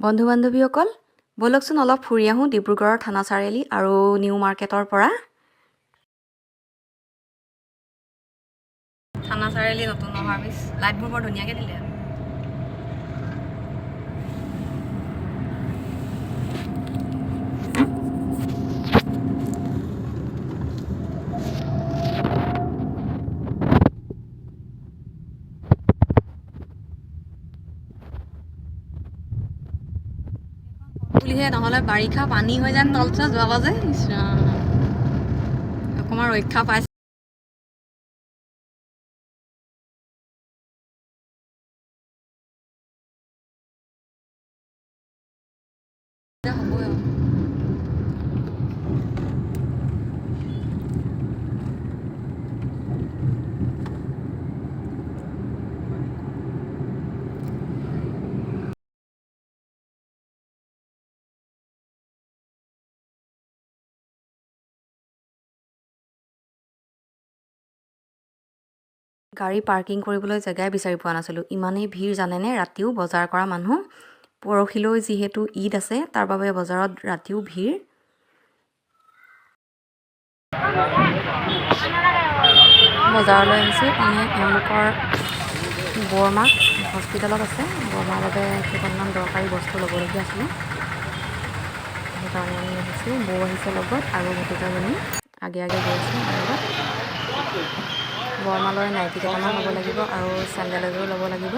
বন্ধু বান্ধৱীসকল, ব'লকচোন অলপ ফুৰি আহোঁ ডিব্ৰুগড়ৰ থানা চাৰিআলি আৰু নিউ মাৰ্কেটৰ পৰা। থানা চাৰিআলি নতুন অভাৰব্ৰিজ, লাইটবোৰ বৰ ধুনীয়াকৈ দিলে। বুলিহে, নহ'লে বাৰিষা পানী হৈ যায় তল চল যোৱা যে, অকণমান ৰক্ষা পাইছে। হ'বই আৰু। গাড়ী পাৰ্কিং কৰিবলৈ জেগাই বিচাৰি পোৱা নাছিলোঁ, ইমানেই ভিৰ জানেনে। ৰাতিও বজাৰ কৰা মানুহ। পৰহিলৈ যিহেতু ঈদ আছে, তাৰ বাবে বজাৰত ৰাতিও ভিৰ। বজাৰলৈ আহিছোঁ মানে এওঁলোকৰ বৰমাক হস্পিটেলত আছে, বৰমাৰ বাবে কেইখনমান দৰকাৰী বস্তু ল'বলগীয়া আছিলে, সেইকাৰণে আমি আহিছোঁ। বৌ আহিছে লগত আৰু ভতিজাজনী আগে আগে গৈ আছে আমাৰ লগত। বৰমালৈ নাইটি কেইটামান ল'ব লাগিব আৰু চেণ্ডেল এযোৰ ল'ব লাগিব।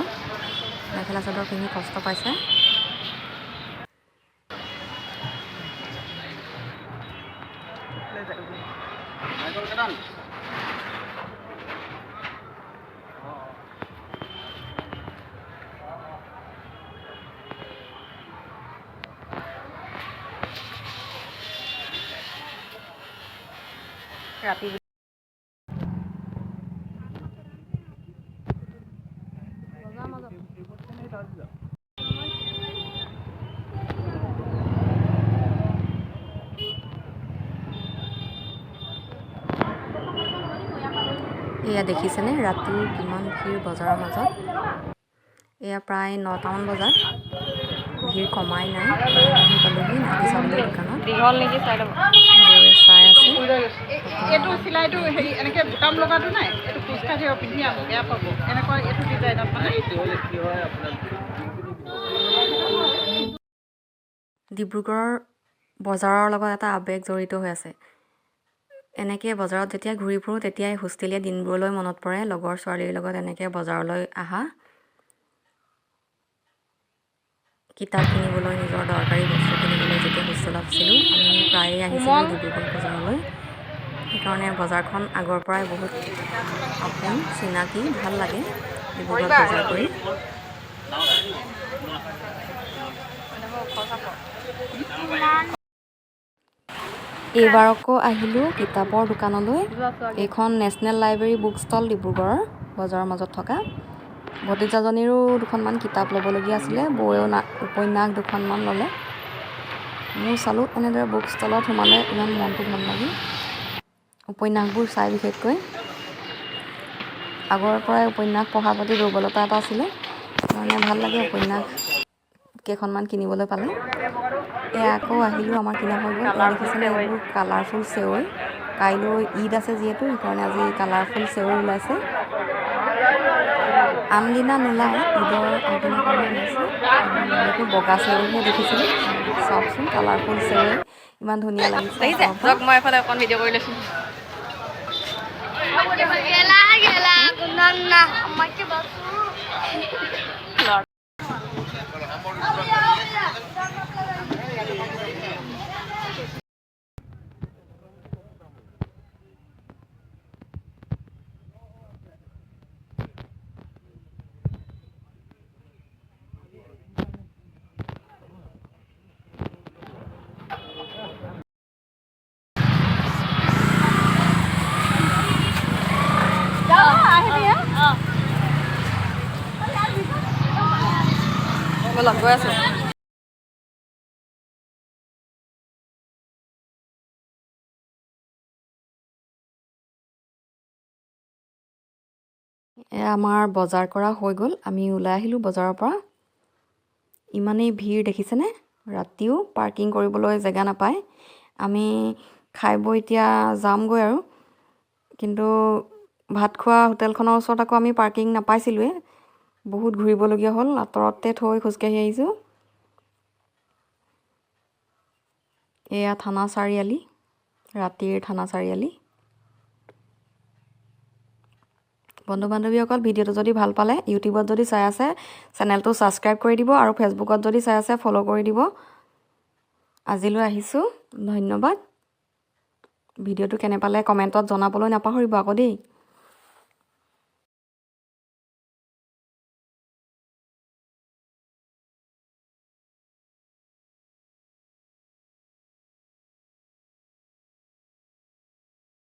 মেখেলা চাদৰ পিন্ধি কষ্ট পাইছে। ৰাতি এয়া দেখিছেনে ৰাতিও কিমান ভিৰ বজাৰৰ মাজত। এয়া প্ৰায় 9টামান বজাত, ভিৰ কমাই নাই। আহি পালোহি নাইটি চাবলৈ দোকানত। দীঘল নেকি চাই ল'ব। বৌয়ে চাই আছে। এইটো চিলাইটো হেৰি এনেকৈ বুটাম লগাটো নাই, এইটো কোচ খাই থাকিব, পিন্ধি আহোঁ বেয়া পাব। এনেকুৱা এইটো ডিজাইনত মানে। ডিব্ৰুগড়ৰ বজাৰৰ লগত এটা আৱেগ জড়িত হৈ আছে। এনেকৈ বজাৰত যেতিয়া ঘূৰি ফুৰোঁ তেতিয়াই হোষ্টেলীয়া দিনবোৰলৈ মনত পৰে, লগৰ ছোৱালীৰ লগত এনেকৈ বজাৰলৈ অহা, কিতাপ কিনিবলৈ, নিজৰ দৰকাৰী বস্তু কিনিবলৈ। যেতিয়া হোষ্টেলত আছিলোঁ আমি প্ৰায়ে আহিছিলোঁ ডিব্ৰুগড় বজাৰলৈ। সেইকাৰণে বজাৰখন আগৰ পৰাই বহুত আপোন চিনাকি, ভাল লাগে ডিব্ৰুগড়ত বজাৰ কৰি। এইবাৰ আকৌ আহিলোঁ কিতাপৰ দোকানলৈ। এইখন নেশ্যনেল লাইব্ৰেৰী বুক ষ্টল, ডিব্ৰুগড়ৰ বজাৰৰ মাজত থকা। ভতিজাজনীৰো দুখনমান কিতাপ ল'বলগীয়া আছিলে, বৌৱেও উপন্যাস দুখনমান ল'লে। ময়ো চালোঁ। এনেদৰে বুক ষ্টলত সোমালে ইমান মনটো ভাল লাগে, উপন্যাসবোৰ চাই। বিশেষকৈ আগৰ পৰাই উপন্যাস পঢ়াৰ প্ৰতি দুৰ্বলতা এটা আছিলে, সেইকাৰণে ভাল লাগে উপন্যাস কেইখনমান কিনিবলৈ পালে। এয়া আকৌ আহিলোঁ, আমাৰ কিনা হৈ গ'ল। এয়া দেখিছেনে এইবোৰ কালাৰফুল চেৱৈ। কাইলৈ ঈদ আছে যিহেতু, সেইকাৰণে আজি কালাৰফুল চেৱৈ ওলাইছে। আন দিনা নোলায়, ঈদৰ আগদিনাৰ কাৰণে ওলাইছে। এইটো বগা চেৱৈহে দেখিছিলোঁ। চাওকচোন কালাৰফুল চেৱৈ ইমান ধুনীয়া লাগিছে। দেখিছে যাওক, মই এফালে অকণ ভিডিঅ' কৰি লৈছোঁ। গেলা গেলা না আমাকে বাসু। ব'লক, গৈ আছোঁ। এয়া আমাৰ বজাৰ কৰা হৈ গ'ল, আমি ওলাই আহিলোঁ বজাৰৰ পৰা। ইমানেই ভিৰ দেখিছেনে, ৰাতিও পাৰ্কিং কৰিবলৈ জেগা নাপায়। আমি খাই বৈ এতিয়া যামগৈ আৰু, কিন্তু ভাত খোৱা হোটেলখনৰ ওচৰত আকৌ আমি পাৰ্কিং নাপাইছিলোঁৱে। বহুত ঘূৰিবলগীয়া হ'ল, আঁতৰতে থৈ খোজকাঢ়ি আহিছোঁ। এয়া থানা চাৰিআলি, ৰাতিৰ থানা চাৰিআলি। বন্ধু বান্ধৱীসকল, ভিডিঅ'টো যদি ভাল পালে ইউটিউবত যদি চাই আছে চেনেলটো ছাবস্ক্ৰাইব কৰি দিব আৰু ফেচবুকত যদি চাই আছে ফ'ল' কৰি দিব। আজিলৈ আহিছোঁ, ধন্যবাদ। ভিডিঅ'টো কেনে পালে কমেণ্টত জনাবলৈ নাপাহৰিব আকৌ দেই।